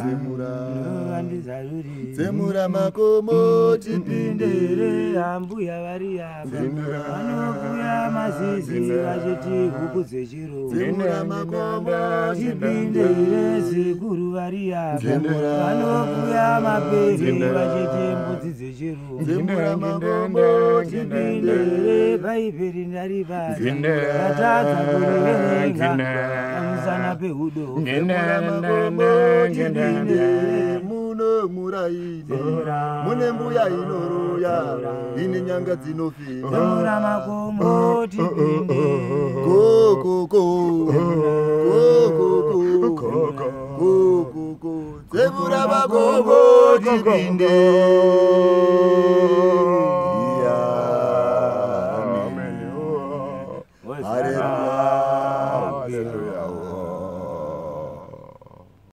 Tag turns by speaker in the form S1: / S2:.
S1: Tsemura.
S2: Tsemura makomo tipinde.
S1: Tipindere ambuya vari apa
S2: Tsemura.
S1: vanokuya mazizi vachiti huku dzechirungu.
S2: Tsemura makomo
S1: Tipindere sekuru vari apa
S2: Tsemura.
S1: vanokuya mapere
S2: Tsemura.
S1: vachiti mbudzi dzechirungu.
S2: Tsemura makomo tipinde.
S1: Tipindere bhaibheri ndaribata
S2: Tsemura.
S1: ndatadza kuriverenga
S3: Tsemura.
S1: pamusana pehudo.
S2: Tsemura makomo tipinde. Muno muraini
S1: Tsemura.
S2: mune mbuya inoroya ine nyanga dzinofema.
S1: Tsemura makomo tipinde.
S2: Kokoko kokoko kokoko, tsemura makomo tipinde.